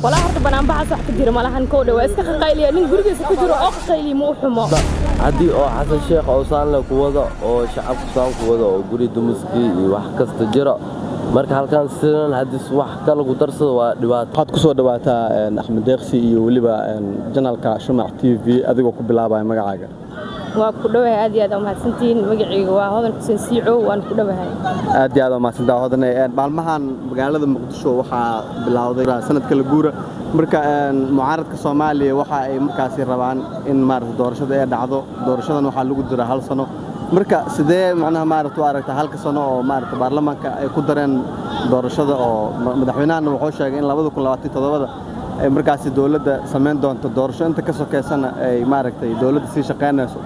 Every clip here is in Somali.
Walaa horta banaanbaxaas wax ka jira malahan. Kowdha waa iska qaqayliya. Nin gurigiisa ku jiro oo qaqayliya ma u xumo. Haddii oo Xasan Sheekh oo saanle ku wado oo shacabku saan ku wado oo guri dumiskii iyo wax kasta jiro, marka halkan sidan haddii wax kale ku darsado waa dhibaato. Waxaad ku soo dhawaataa Axmed Deeqsi iyo weliba janalka Shumac TV, adigoo ku bilaabaya magacaaga. Waa ku dhowahay, aad iyo aad aa umahadsantihiin. Magacayga waa Hodan Xuseen Siicow, waan ku dhowahay. Aad iyo aad aa umahadsantaa, Hodane. Maalmahan magaalada Muqdisho waxaa bilowday sanadka la guura. Marka mucaaradka Soomaaliya waxa ay markaasi rabaan in maarata doorashada ay dhacdo. Doorashadan waxaa lagu diraa hal sano. Marka sidee macnaha maarata u aragtaa halka sano oo maarata baarlamaanka ay ku dareen doorashada, oo madaxweynahana wuxuu sheegay in 2027-da ay markaasi dowladda samayn doonto doorasho, inta ka sokeysana ay maaragtay dowladda sii shaqaynayso?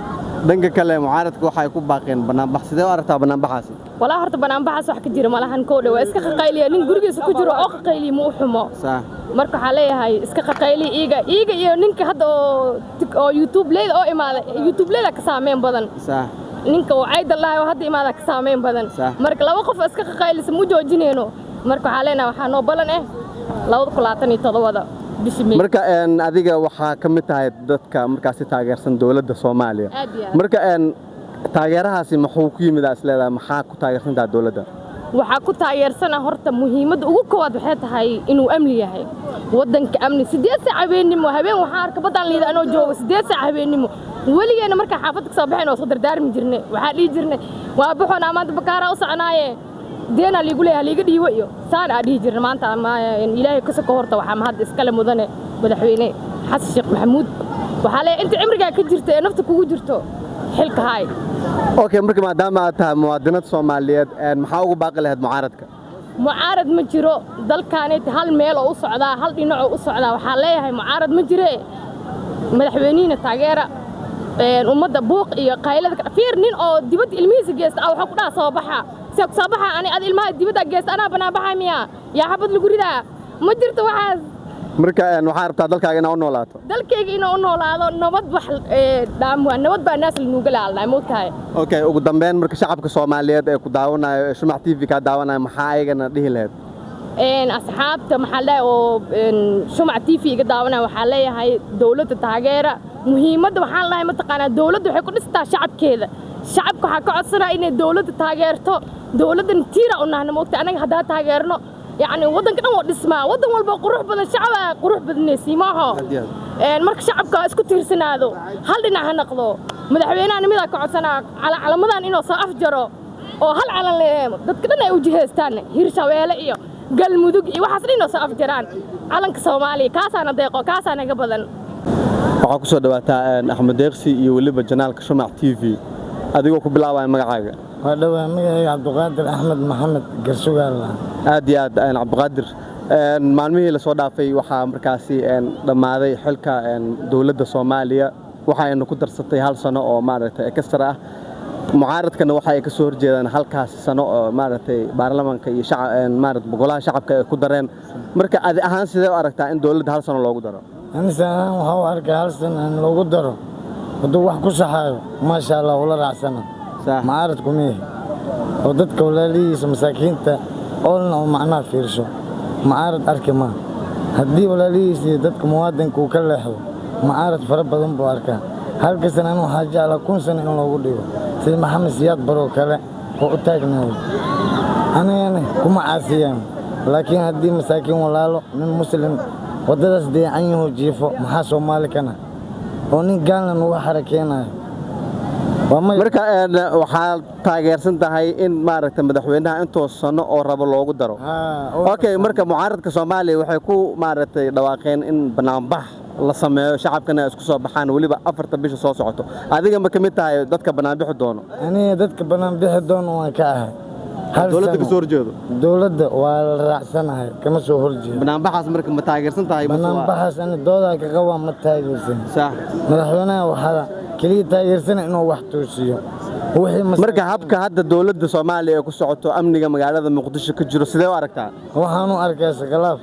Dhanka kale mucaaradka waxa ay ku baaqeen banaanbax. Sidee u aragtaa banaanbaxaasi? Walaa horta banaanbaxaas wax ka jira malahan. Kowdha waa iska qaqayliya. Nin gurigiisa ku jiro oo qaqayliya ma u xumo. Marka waxaa leeyahay iska qaqayli iiga iyo ninka hadda oo YouTube leyda oo imaada, YouTube leyda ka saameyn badan. Ninka oo cayda lahay oo hadda imaada ka saameyn badan. Marka laba qof oo iska qaqaylisa mu joojinayno. Marka waxaa leenahay waxaa noo balan 2027-da bishii May. Marka adiga waxaa ka mid tahay dadka markaasi taageersan dowladda Soomaaliya. Aad iyo aad. Marka taageerahaasi muxuu ku yimid aa is leedahay? Maxaa ku taageersantaha dowladda? Waxaa ku taageersana horta muhiimadda ugu koowaad waxay tahay inuu amni yahay waddanka. Amni 8 saac habeennimo, habeen waxaa arka baddaan liida anoo joogo 8 saac habeennimo. Weligeena markaa xaafadda kasoo baxayn waa soo dardaarmi jirnay. Waxaa dhihi jirnay waa baxoonaa maanta, bakaaraa u soconaaye, deenaa liigu leeyahay, liiga dhiibo iyo saan aa dhihi jirnay. Maanta ama Ilaahay ka soko horta waxaa mahad iskale mudane madaxweyne Xasan Sheekh Maxamuud. Waxaa leeyahay inta cimrigaa ka jirta ee nafta kugu jirto xilka haay. Okay, marka maadaama aad tahay muwaadinad Soomaaliyeed, maxaa ugu baaqi lahayd mucaaradka? Mucaarad ma jiro dalkaanit. Hal meel oo u socdaa, hal dhinac oo u socdaa. Waxaa leeyahay mucaarad ma jire, madaxweynihina taageera. Ummadda buuq iyo qaylada fiir. Nin oo dibadda ilmihiisa geysta ah waxaa ku dhaha soo baxa, see ku soo baxa? Ani ad ilmaha dibadda geysta anaa banaan baxa miya? Yaa xabad lagu ridaa? Ma jirto waxaas. Marka waxaa rabtaa dalkaaga inaad u noolaato. Dalkayga inuu u noolaado, nabad wax dhaam waa nabad baa naas lanuuga laalnahay, moogtahay. Okay, ugu dambeyn marka shacabka Soomaaliyeed ee ku daawanayo ee Shumac TV kaa daawanayo, maxaa ayagana dhihi lahayd? Asxaabta maxaa la dhahay oo Shumac TV iga daawanaya, waxaa leeyahay dowladda taageera. Muhiimadda waxaan lahay mataqaanaa dowladda waxay ku dhistaa shacabkeeda. Shacabka waxaa ka codsanaa inay dowladda taageerto. Dowladdan tiira u nahna, moogta. Anaga haddaa taageerno, yacni waddanka dhan waa dhismaa. Waddan walba qurux badan shacabaa qurux badnaysi maaho. Aad iyo aad. Marka shacabka ha isku tiirsanaado, hal dhinac ha noqdo. Madaxweynaha midaa ka codsanaa calamadan inuu soo afjaro oo hal calan le dadka dhan ay u jihaystaan, Hirshabeelle iyo Galmudug iyo waxaas dhan inoo soo afjaraan. Calanka Soomaaliya kaasaana deeqo, kaasaa naga badan. Waxaa ku soo dhawaataa Axmed Deeqsi iyo weliba janaalka Shumac TV, adigoo ku bilaabaya magacaaga. Waa dhowaa, magacayga Cabdiqaadir Axmed Maxamed Garsugaal. Aad iyo aad, Cabdiqaadir. Maalmihii lasoo dhaafay waxaa markaasi dhammaaday xilka dowladda Soomaaliya. Waxayna ku darsatay hal sano oo maaragtay extra ah. Mucaaradkana waxa ay ka soo horjeedaan halkaas sano oo maaragtay baarlamaanka iyo maaragtay golaha shacabka ay ku dareen. Marka adi ahaan sidee u aragtaa in dowladda hal sano loogu daro? Anise ahaan waxaa u arkaa hal sano in loogu daro hadduu wax ku saxaayo, maasha Allah, ula raacsana. Mucaaradku miihi oo dadka walaalihiisa masaakiinta oolna oo macnaha fiirsho mucaarad arki maa. Haddii walaalihiisa iyo dadka muwaadinka uu ka leexdo, mucaarad fara badan buu arkaa. Halka sana anu waxaa jeclaa 1000 sano in loogu dhigo, sida Maxamed Siyaad Baroo kale oo u taagnaaday. Anigana kuma caasiyaan, laakiin haddii masaakiin walaalo nin muslim waddadaas deecan yahu jiifo, maxaa Soomaali kana oo nin gaalna nugu xarakeenayo? Waa may. Marka waxaad taageersan tahay in maaragtay madaxweynaha intoo sano oo rabo loogu daro. Haa. Okay, marka mucaaradka Soomaaliya waxay ku maaragtay dhawaaqeen in banaanbax la sameeyo, shacabkana ay isku soo baxaan weliba 4-ta bisha soo socoto. Adiga ma ka mid tahay dadka banaanbixi doono? Aniga dadka bannaan bixi doono waan ka ahay. Hal dowladda sano. Ka soo horjeedo? Dowladda waa la raacsanahay, kama soo horjeedo. Banaanbaxaas marka ma taageersan tahay mase Banaanbaxaas ani doodaa ka qabaa, ma taageersan. Madaxweynaha waxaa keliya taageersana inuu wax toosiyo wixii Marka habka hadda dowladda Soomaaliya ee ku socoto, amniga magaalada Muqdisho ka jiro, sidee u aragtaa? Waxaan u arkaa iskhilaaf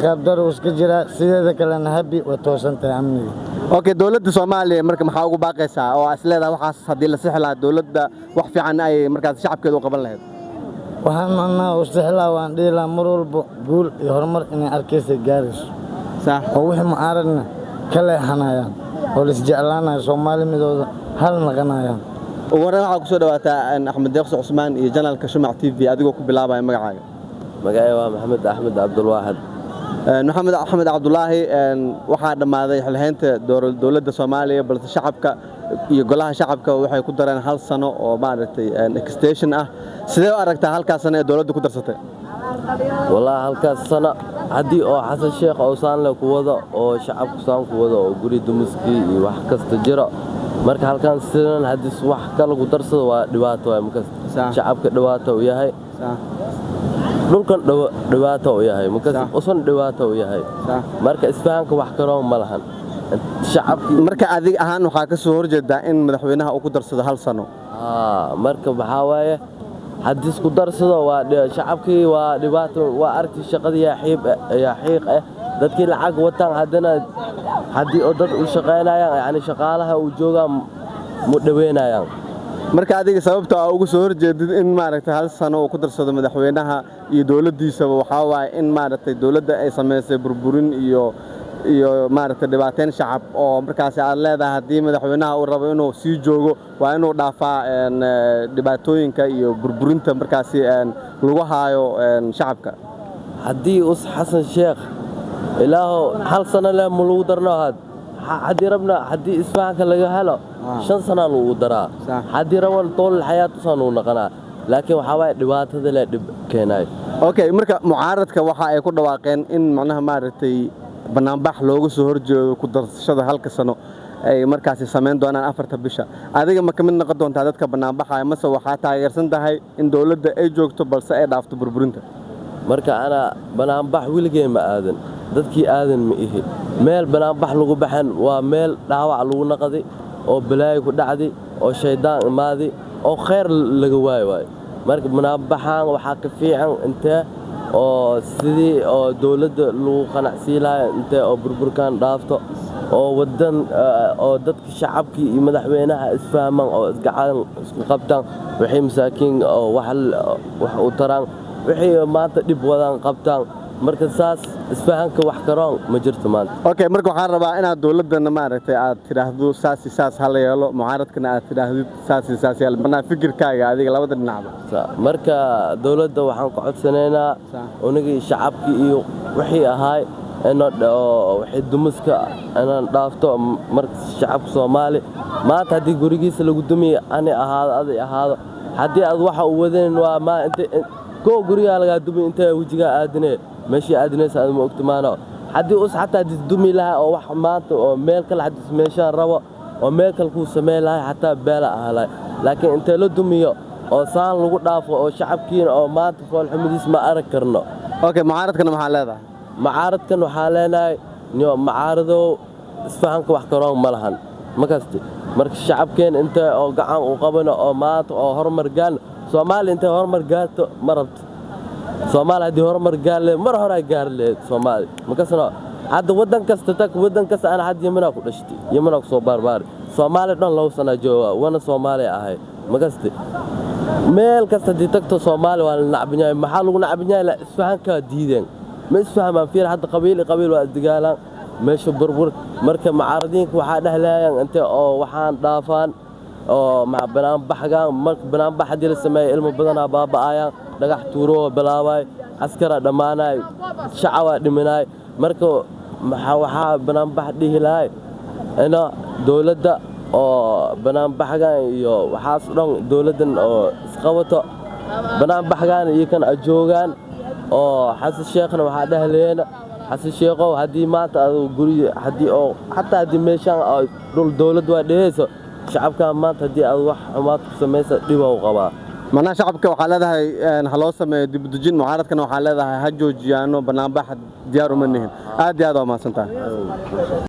qaabdaro iska jiraa. Sideeda kalena habi way toosan tahay amniga. Okay, dowladda Soomaaliya marka maxaa ugu baaqaysaa oo is leedahay waxaas haddii la sixi lahaa dowladda wax fiican ay markaas shacabkeeda u qaban lahayd? Waxaan macnaha u sixi lahaa, waan dhihi lahaa mar walba guul iyo horumar inay arkaysa gaarayso. Oo wixii mucaaradna ka leexanayaan oo la isjeclaanayo, Soomaali midooda hal naqanayaan. Ugu horreyn, waxaa kusoo dhawaataa Axmed Deeqsi Cusmaan iyo channelka Shumac TV, adigoo ku bilaabaya magacaaga. Magacay waa Maxamed Axmed Cabdulwaaxid. Maxamed Axmed Cabdulaahi, waxaa dhammaaday xilhaynta dowladda Soomaaliya, balse shacabka iyo golaha shacabka waxay ku dareen hal sano oo maaragtay extension ah. Sidee u aragtaa halkaas sano ee dowladda ku darsatay? Wallaahi, halkaas sano haddii oo Xasan Sheekh oo saanle ku wado oo shacabku saan ku wado oo guri dumiskii iyo wax kasta jiro, marka halkan sidan haddii wax kale ku darsado waa dhibaato waay makasta. Shacabka dhibaato u yahay, dhulkan dhibaato u yahay makasta, usan dhibaato u yahay. Marka isfahanka wax karoon ma lahan shacabkii. Marka adig ahaan waxaa ka soo horjeedaa in madaxweynaha uu ku darsado hal sano? Haa, marka waxaa waaye haddii isku darsado waa shacabkii waa dhibaato. Waa aragti shaqadii yaa xiib yaa xiiq ah, dadkii lacag wataan, haddana haddii oo dad u shaqaynayaan, yacni shaqaalaha uu joogaan mu dhaweynayaan. Marka adiga sababta aa uga soo horjeedid in maaragtay hal sano uu ku darsado madaxweynaha iyo dowladdiisaba waxaa waaye in maaragtay dowladda ay samaysay burburin iyo maaragtay dhibaateyn shacab, oo markaasi aad leedahay haddii madaxweynaha uu rabo inuu sii joogo waa inuu dhaafaa dhibaatooyinka iyo burburinta markaasi lagu haayo shacabka. Haddii us Xasan Sheekh ilaahow hal sano leh ma lagu darno, haddii rabna, haddii isfahanka laga helo, 5 sanaa lagu daraa. Haddii raban tool xayaat usaan uu naqanaa, laakiin waxaa waaye dhibaatada leh dhib keenayo. Okay, marka mucaaradka waxa ay ku dhawaaqeen in macnaha maaragtay banaanbax looga soo horjeedo ku darsashada halka sano ay markaasi samayn doonaan 4-ta bisha. Adiga ma ka mid noqon doontaa dadka banaanbaxaya, mase waxaa taageersan tahay in dowladda ay joogto balse ay dhaafto burburinta? Marka ana banaanbax weligey ma aadan, dadkii aadan ma ihi. Meel banaanbax lagu baxan waa meel dhaawac lagu naqday oo balaayo ku dhacday oo shaydaan imaaday oo khayr laga waayo waayo. Marka banaanbaxaan waxaa ka fiican intee oo sidii oo dowladda lagu qanacsiin lahaa intee oo burburkan dhaafto oo wadan oo dadka shacabkii iyo madaxweynaha isfahmaan oo isgacan isku qabtaan, wixii masaakiin oo wax u taraan, wixii maanta dhib wadaan qabtaan. Marka saas isfahanka wax karoon ma jirto maanta. Okay, marka waxaan rabaa inaad dowladdana maaragtay aad tidhaahdo saas iyo saas hala yeelo, mucaaradkana aad tidhaahdid saas iyo saas yeelo, macnaha fikirkaaga adiga labada dhinacba. Marka dowladda waxaan ka codsanaynaa unigii shacabkii iyo wixii ahaay wixii dumiska inaan dhaafto. Marka shacabka Soomaali maanta haddii gurigiisa lagu dumiyo, ani ahaado, aday ahaado, haddii aad waxa u wadanin waa ma inta koo gurigaa lagaa dumi, intee wejigaa aadine, meeshii aadinaysa aad ma ogta maano. Haddii us xataa haddii dumi lahaa oo wax maanta oo meel kale haddii meeshaan rabo oo meel kale kuu sameyn lahay, xataa beela ahaa lahay. Laakiin intee la dumiyo oo saan lagu dhaafo oo shacabkiina oo maanta foolxumadiis ma arag karno. Okay, mucaaradkana maxaa leedahay? Mucaaradkan waxaa leenahay niyo mucaaradow, isfahanka wax karoon ma lahan ma kasti. Marka shacabkeen inta oo gacan u qabano oo maanta oo horumar gaarno. Soomaaliya intay horumar gaarto ma rabto. Soomaaliya haddii horumar gaar lehed, mar hore ay gaari lahayd Soomaaliya makasno. Hadda waddan kasta tag, waddan kasta. Ana hadda Yemenaa ku dhashtay, Yemenaa kusoo baarbaari, Soomaaliya dhan 2 sanaa jooga, wana Soomaaliya ahay makasti. Meel kasta haddii tagto Soomaaliya waa la nacban yahay. Maxaa lagu nacban yahay? La isfahankaa diideen, ma isfahmaan. Fiir hadda, qabiil iyo qabiil waa isdagaalaan, meesha burbur. Marka mucaaradiinka waxaa dhehlayaan intee oo waxaan dhaafaan oo banaanbaxgaan. Marka banaanbax haddii la sameeyo, ilmo badanaa baaba'ayaan, dhagax tuuroo bilaabay, askaraa dhammaanay, shacabaa dhimanay. Marka waxaa banaanbax dhihi lahay ina dowladda oo banaanbaxgan iyo waxaas dhan dowladdan oo isqabato, banaanbaxgan iyo kan ajoogaan. Oo Xasan Sheekhna waxaa dhehleena: Xasan Sheekhow, haddii maanta aad guri haddii oo xataa haddii meeshaan oo dhul dowlad waa dhehayso, shacabkan maanta haddii aad wax xumaad ku samaysa dhiba u qabaa. Macnaha shacabka waxaa leedahay ha loo sameeyo dibudejin, mucaaradkana waxaa leedahay ha joojiyaano banaanbax, diyaar uma nihin. Aad iyo aad waa mahadsantahay.